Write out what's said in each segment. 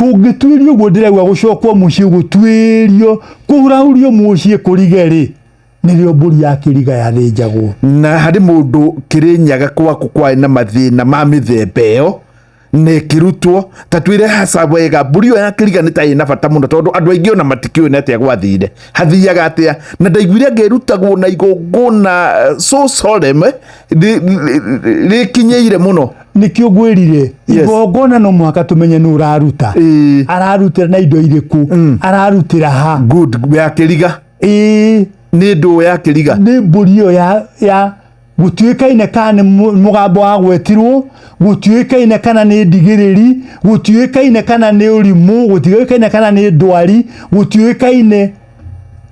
Kũngĩtuĩrio ũguo ndĩrauga gũcokwo mũciĩ gũtuĩrio kũhurahurio mũciĩ kũrige rĩ, nĩrĩo mbũri ya kĩriga yathĩnjagwo. Na harĩ mũndũ Kĩrĩnyaga gwaku kwarĩ na mathĩna ma mĩthemba ĩyo na ĩkĩrutwo, ta twĩre haca wega, mbũri ĩyo ya kĩriga nĩ ta ĩna bata mũno, tondũ andũ aingĩ ona matikĩũĩ nĩ atĩa gwathire, hathiaga atĩa, na ndaiguire anga ĩrutagwo na igongona so solemn rĩkinyĩire mũno. Nĩkĩo ngwĩrire, igongona no mũhaka tũmenye nũ ũraruta, ararutĩra na indo irĩkũ, ararutĩra ha. Good, ya kĩriga. Ĩĩ. Nĩ ndũ ya kĩriga? Nĩ mbũri ĩyo ya gũtiũĩkaine kana nĩ mũgambo wagwetirwo, gũtiũĩkaine kana nĩ ndigĩrĩri, gũtiũĩkaine kana nĩ ũrimũ, gũtiũĩkaine kana nĩ ndwari, gũtiũĩkaine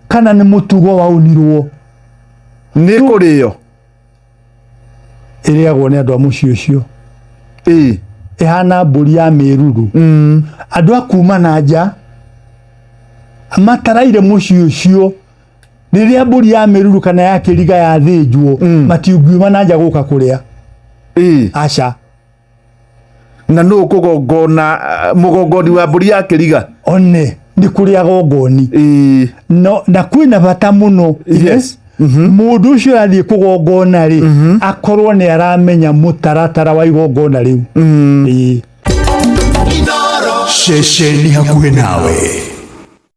kana nĩ mũtugo waunirwo. Nĩ kũrĩo? Ĩrĩagwo nĩ andũ a mũciĩ ũcio. Ĩhana mbũri ya mĩruru. Andũ a kuma na nja mataraire mũciĩ ũcio, rĩrĩa mbũri ya mĩruru kana ya kĩriga yathĩnjwo, matiungiuma na nja gũka kũrĩa. Aca. Na nũ kũgongona, mũgongoni wa mbũri ya kĩriga? One nĩ kũrĩ agongoni. No na kwĩna bata mũno. Mũndũ ũcio ũrathiĩ kũgongona rĩ, akorwo nĩ aramenya mũtaratara wa igongona rĩu. Ĩĩ. Ceceni hakuhĩ nawe.